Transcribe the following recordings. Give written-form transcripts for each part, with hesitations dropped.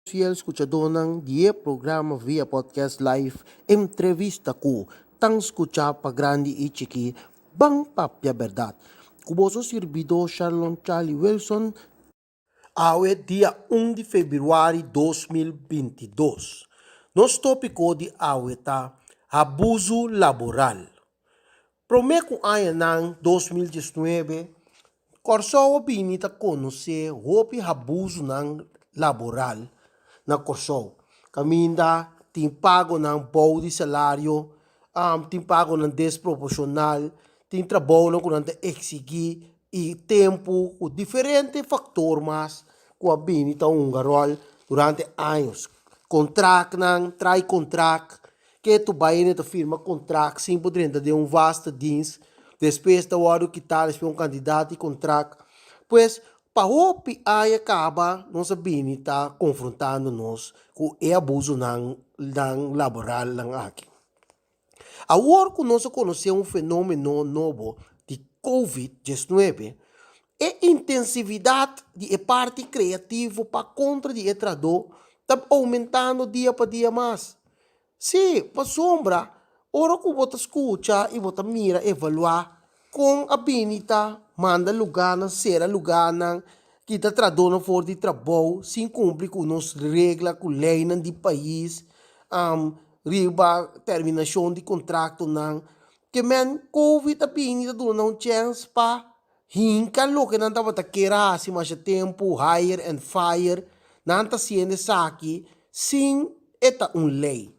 Fiel skuchadónan di e programa via podcast live Entrevista ku tan skuchá pa grandi i chikí Ban Papia Bèrdat ku boso sirbidó Sharlon Charlie Wilson. Awe dia un di febrüari 2022. Nos tópiko di awe ta Abusu laboral. Promé ku añanan 2019, Kòrsou a bini ta konosé hopi abusunan laboral na Kòrsou, kaminda tin pagonan bou di salario, tin pagonan desproporshonal, tin trabounan ku nan ta eksigí i tempu ku diferente faktor mas ku a bini ta hunga ròl durante años. Kontraktnan, trai kontrakt, Ke tu bai hende ta firma kontrakt sin por drenta den un vaste dienst, despues ta wòrdu kitá despues un kantidat di kontrakt. Pues, pa hopi aña kaba nos a bini ta konfrontando nos ku e abusonan nan laboralnan aki. Awor ku nos a konosé un fenomeno nobo di Covid 19, e intensividat di e parti kreativo pa kontra di e trahadó ta oumentando dia pa dia mas. Sí, pasobra ora ku bo ta skucha i bo ta mira, evaluá kon a bini ta manda lugánan, sera lugánan, kita trahadónan for di trabou sin kumpli ku nos regla, ku leinan di pais, riba terminashon di kontraktonan. Ke men covid a bini ta duna nan un chèns pa hinka loke nan tabata kier a hasi masha tempu, hire and fire, nan ta hasiendo esaki sin e ta un lei.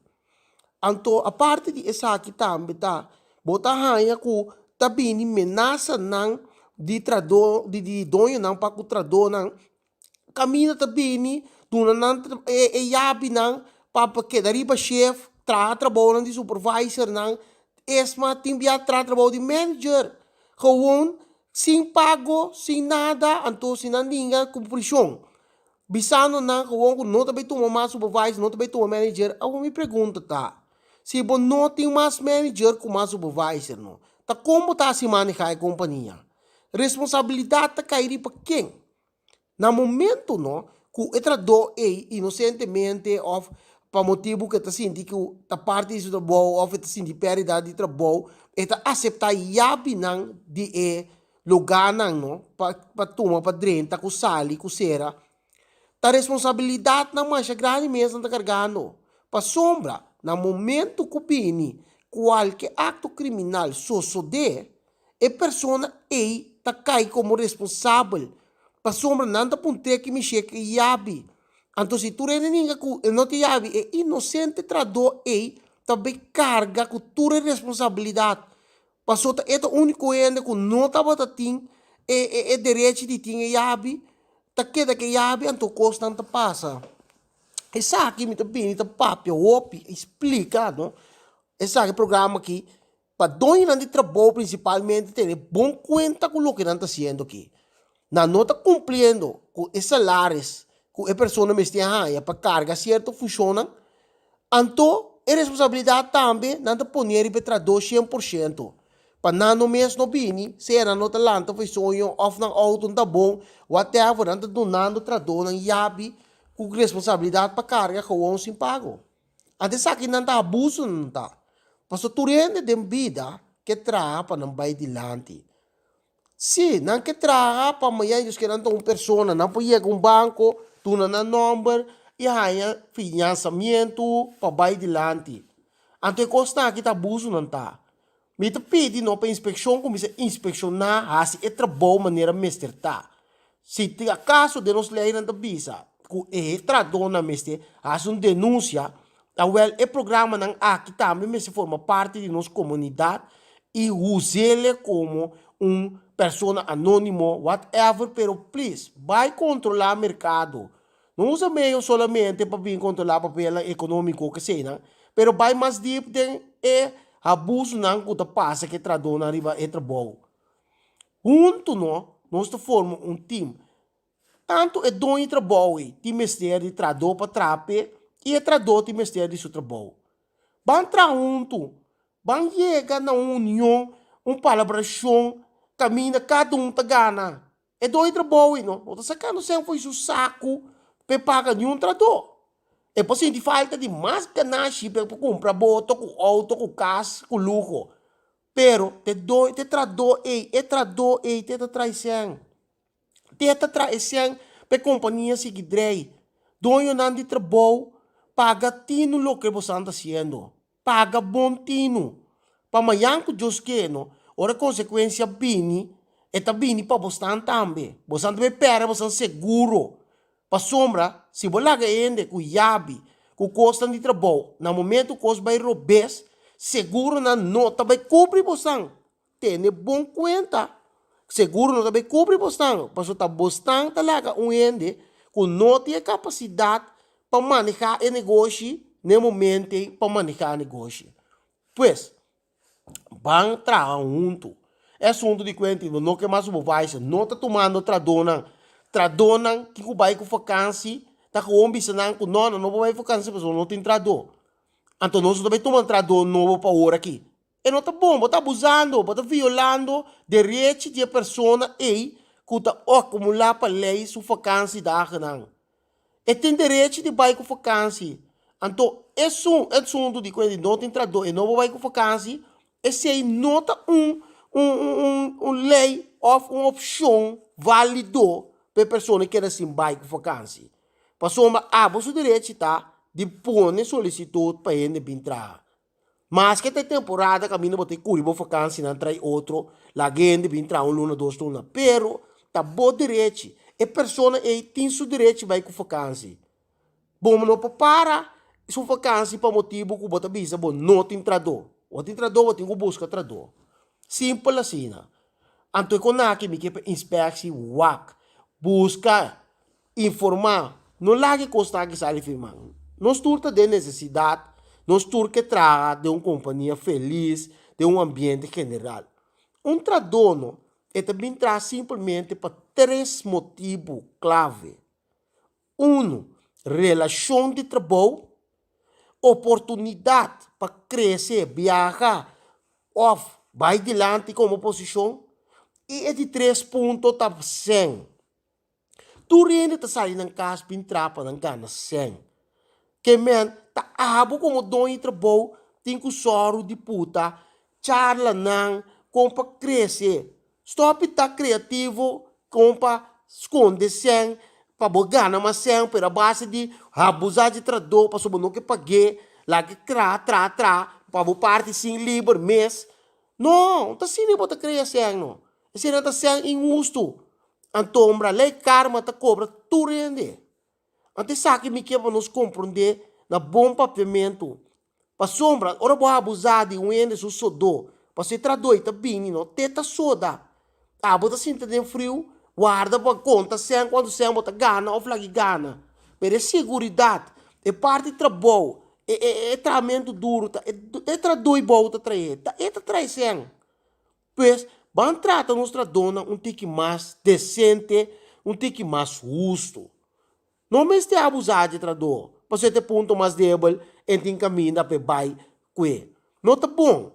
Anto aparte di esaki tambe ta bo ta haña ku ta bini menasanan di trahadó di di doñonan pa ku trahadónan kaminda ta bini duna nan e yabinan pa pa keda riba shef traha trabounan di supervisornan esma tin bia traha trabou di manager gewoon sin pago sin nada anto si nan ninga ku prishon. Bisando nan gewoon ku no ta bay tuma mas supervisor, no ta bay tuma manager, awor mi pregunta ta, si bo no tin mas manager ku mas supervisor no, ta kon bo ta hasi maneha e kompania? Responsabilidat ta kai riba ken? Na momento no ku e trahadó ey inosentemente òf pa motibu ku e ta sinti ku ta parti di su trabou òf e ta sinti pèrdida di trabou, e ta aseptá yabinan di e Lugánan no pa pa tuma pa drenta ku sali ku sera ta responsabilidatnan masha grandi mes nan ta kargando pasobra na momento ku bini kualke akto kriminal sosodé e persona ei ta kai komo responsabel pasobra nan ta puntr'é ki mishé ki yabi anto si tur hende ninga ku e no tin yabi e inosente trahadó ei ta bai karga ku tur e responsabilidat. Pasobra ta e ta úniko hende ku no tabata tin e e e derechi di tin e yabi, ta keda ku e yabi anto kosnan ta pasa. Esaki mi ta bini ta papia hopi i splika no, esaki programa aki pa doñonan di trabou prinsipalmente tene bon kuenta ku loke nan ta hasiendo aki. Nan no ta kumpliendo ku e salaris ku e persona mester haña pa karga sierto funshonnan, Anto e responsabilidat tambe nan ta pone riba e trahadó 100%. Pa nan no mes no bini, sea nan no ta lanta for e soño òf nan outo no ta bon, whatever, nan ta dunando trahadónan yabi ku responsabilidat pa karga gewoon sin pago. Anto esaki nan ta abuso nan ta. Pasobra tur hende den bida ke traha pa nan bai dilanti. Sí, nan ke traha pa mañana Dios ke nan ta un persona, nan por yega un banko, duna nan nòmber i haña finansamentu pa bai dilanti. Anto e kosnan aki ta abuso nan ta. Mi ta pidi no pa inspekshon kuminsá inspekshoná hasi e trabou manera mester ta. Si tin akaso den nos leinan ta bisa ku e trahadónan mester hasi un denunsia, awèl e programanan aki tambe mester forma parti di nos komunidat i us'ele komo un persona anónimo, whatever, pero please bai kontrolá merkado. No usa medio solamente pa bin kontrolá papelnan ekonómiko keseinan, pero bai mas dip den e abusonan ku ta pasa ku e trahadónan riba e trabou. Huntu no, nos ta forma un tim. Tantu e doño di trabou ei tin mester di trahadó pa traha p'e i e trahadó tin mester di su trabou. Ban traha huntu, ban yega na un union, un palabrashon kaminda kada un ta gana. E doño di trabou ei no, no ta sakando sèn for di su saku p'e paga niun trahadó. E por sinti falta di mas ganashi pa e por kumpra boto ku outo ku kas ku luho. Pero te do te trahadó ei, e trahadó ei te ta trae sèn. Te ta traha e sèn pa e kompania sigui drei. Doñonan di trabou paga tinu loke bosan ta hasiendo. Paga bon tinu. Pa mañan ku Dios ke no, ora e konsekuensia bini, e ta bini pa bosnan tambe. Bosan ta bay pèrdè bosan seguro. Pasobra si bo laga e hende ku yabi, ku kosnan di trabou, na momentu kos bay robes, seguronan no ta bay kubri bosan. Tene bon kuenta, seguro no ta bay kubri bosnan, pasobra ta bosnan ta laga un hende ku no tin e kapasidat pa manehá e negoshi n'e momento ei pa manehá e negoshi. Pues, ban traha huntu. E asuntu di kuenta bo no ke mas supervisor, no ta tumando trahadónan. Trahadónan tin ku bai ku fakansi, ta gewoon bisa nan ku no, nan no por bai fakansi pasobra no tin trahadó. Anto nos no ta bai tuma trahadó nobo pa ora aki. E no ta bon, bo ta abusando, bo ta violando derechi di e persona ei ku ta akumulá pa lei su fakansidagennan. E tin derechi di bai ku fakansi. Anto esun e asuntu di ku e no tin trabou, e no por bai ku fakansi, esei no ta un un un un lei òf un opshon válido pa e persona keda sin bai ku fakansi. Pasobra abo su derechi ta di pone solisitut pa hende bin traha. Maske ta e temporada kaminda bo ta e kuri bo fakansinan trai otro, laga hende bin traha un luna dos luna, pero ta bo derechi, e persona ei tin su derechi bai ku fakansi. Bo no por para su fakansi pa motibu ku bo ta bisa bo no tin trahadó. Bo tin trahadó bo tin ku buska trahadó. Simpel asina. Anto e konaki mi ke pa inspeksi wak, buska Informá, No laga e kosnan aki sali firmá. Nos tur ta den nesesidat, nos tur ke traha den un kompania felis, den un ambiente general. Un tradono e ta bin traha simpelmente pa tres motibu klave. Unu, relashon di trabou, oportunidat pa krese, biaha òf bai dilanti komo posishon i e di tres punto ta sèn. Tur hende ta sali nan kas bin traha pa nan gana sèn. Ke men ta abo komo doño di trabou tin ku sòru di puta charla nan kon pa krese. Stòp di ta kreativo kon pa skonde sèn pa bo gana mas sèn pero a base di abusá di trahadó pasobra bo no ke pag'é laga e traha traha traha pa bo parti sin liber mes. No, no ta asina bo ta krea sèn no. Esei ta sèn inhustu. Antombra, lei karma ta kobra tur hende. Anto esaki mi ke pa nos komprondé na bon papiamentu. Pasobra, ora bo abusá di un hende su sodó, pasobra e trahadó ei ta bini no, te ta soda. Abo ta sinta den friu, warda pa konta sèn kuantu sèn bo ta gana òf lag'i gana. Pero e seguridat, e parti trabou, e e e trahamentu duru ta e trahadó ei bou ta trae, ta e ta trae sèn. Pues, ban trata nos trahadónan un tiki mas desente, un tiki mas hustu. No mester abusá dje trahadó, pasobra e ta e punto mas debel en tin kaminda pa e bai ku e. No ta bon.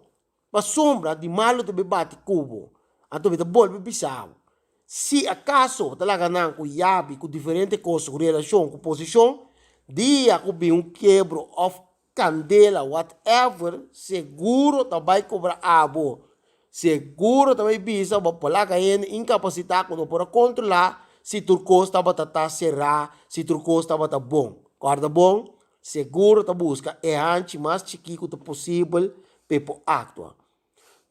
Pasobra di malu ta bai bati ku bo. Anto mi ta bolbe bisa bo, si akaso bo ta laga nan ku yabi, ku diferente kos, ku relashon, ku posishon, dia ku bin un kebro òf Candela whatever seguro ta bay cobra abo seguro ta bay bisa bo por laga hende incapacita cu no por a controla si tur cos tabata ta cera si tur cos tabata bon corda bon seguro ta busca e hanchi mas chiki cu ta posibel pa e por actua.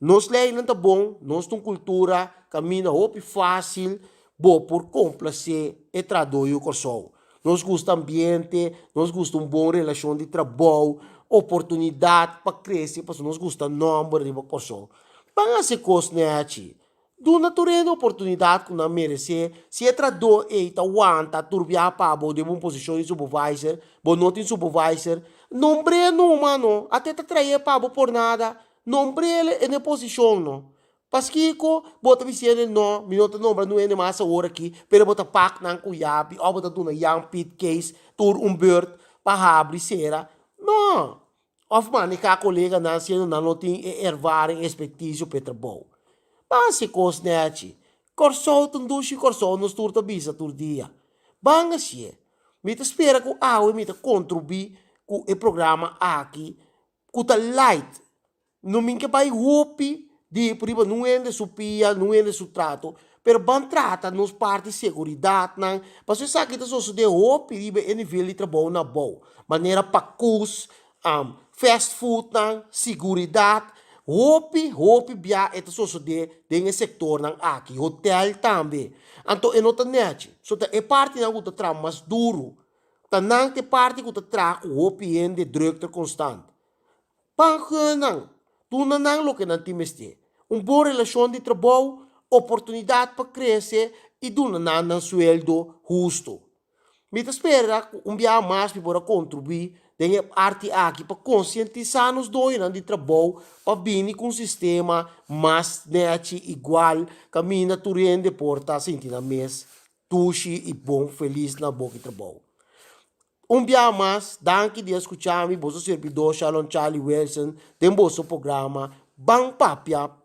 Nos leinan ta bon, nos ta un kultura kaminda hopi fásil bo por komplasé e trahadó yu Kòrsou. Nos gusta ambiente, nos gusta un bon relashon di trabou, oportunidat pa krese pasobra nos gusta nòmber riba Kòrsou. Ban hasi kos nèchi. Duna tur hende oportunidat ku nan meresé. Si e trahadó ei ta wanta tur biaha pa bo den un posishon di supervisor, bo no tin supervisor, nombr'é numa no. Ate ta traé pa bo por nada. Nombr'é en e posishon no. Paskiko bo ta bisende no, mi no ta nombra nu hende mas awor aki, pero bo ta pak nan ku yabi òf bo ta duna Jan Piet Kees tur un beurt pa habri sera. No! Òf manehá koleganan siendo nan no tin e ervaring, ekspertisio pa e trabou. Ban hasi kos nèchi. Kòrsou ta un dushi Kòrsou nos tur ta bisa tur dia. Ban hasié. Mi ta spera ku awe mi ta kontribuí ku e programa aki ku ta light. No mi ke bai hopi di riba nun hende su pia, nun hende su trato, pero ban trata nos parti seguridatnan, pasobra esaki ta sosodé hopi riba e nivel di trabou na abou, manera pakus, fast foodnan, siguridat, hopi hopi bia e ta sosodé den e sektornan aki, hotel tambe. Anto e no ta nèchi, so ta e partinan ku ta traha mas duru, ta nan ta e parti ku ta traha ku hopi hende drukte konstant. Pan gun nan, duna nan loke nan tin mester, un bon relashon di trabou, oportunidat pa krese i duna nan nan sueldo hustu. Mi ta spera ku un biaha mas mi por a kontribuí den e parti aki pa konsientisá nos doñonan di trabou pa bini ku un sistema mas nèchi, igual, kaminda tur hende por ta sinti nan mes dushi i bon felis na boki trabou. Un biaha mas, danki di a skucha mi, boso sirbidó Shalom Charlie Wilson, den boso programa Ban Papia.